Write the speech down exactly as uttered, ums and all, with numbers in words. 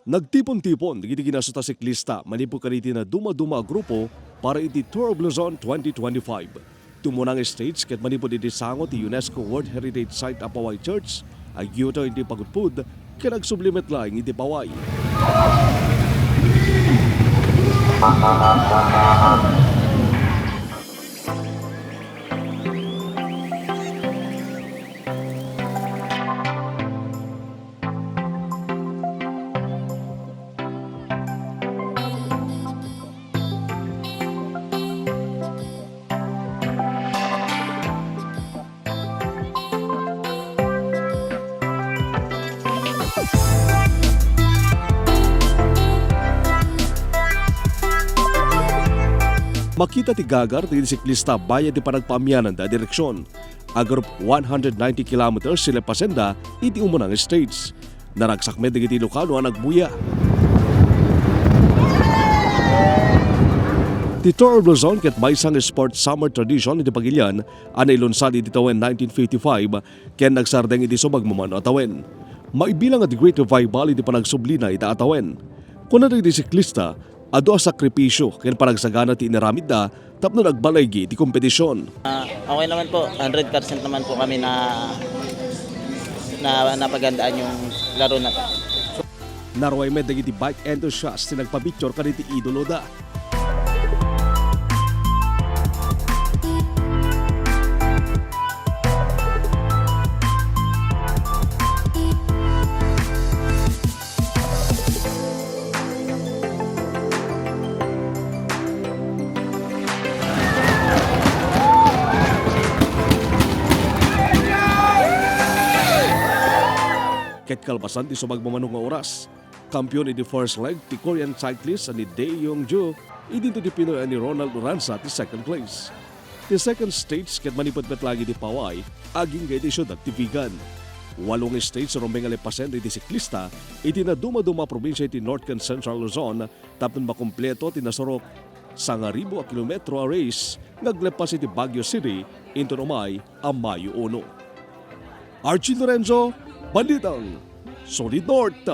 Nagtipon-tipon dagiti kinasut a siklista manipud kadagiti nadumaduma a grupo para iti Tour of Luzon twenty twenty-five. Ti umuna nga stage ket manipud iti sango ti UNESCO World Heritage Site a Paway Church, aggiwat iti pagpudpud ken agsubli met laeng iti paway. Makita ti gagar dagiti siklista bayat ti panagpaamiananda a direksion. Agarup one hundred ninety kilometers ti leppasenda iti umuna nga stage. Naragsak met dagiti Ilocano a nagbuya. Ti Tour of Luzon ket maysa nga sports summer tradition iti Pagilian a nailunsad iti tawen nineteen fifty-five ken nagsardeng iti sumagmamano a tawen. Maibilang a the great revival iti panagsublina ita a tawen. Kuna dagiti siklista, adu a sakripisio ken panagsagana ti inaramidda tapno nagbaligi iti kompetision. Ah, okay naman po, hundred percent naman po kami na, na napagandaan yung laro na to. Naruay met dagiti bike enthusiast ti nagpapicture kadagiti idoloda. Ket kalpasan ti sumagmamano nga oras, kampiyon iti first leg ti Korean cyclist a ni Dae Young Ju, idinto ti Pinoy a ni Ronald Uranza ti second place. Ti second stage ket manipud met laeng iti paway agingga iti siudad ti Vigan. Walo nga stage ti rumbeng a lepasen iti siklista iti nadumaduma a probinsia iti North ken Central Luzon tapno makumpleto ti nasurok sangaribu a kilometro a race nga aglepas iti Baguio City inton umay a Mayo uno. Archie Lorenzo, Balitang Solid North.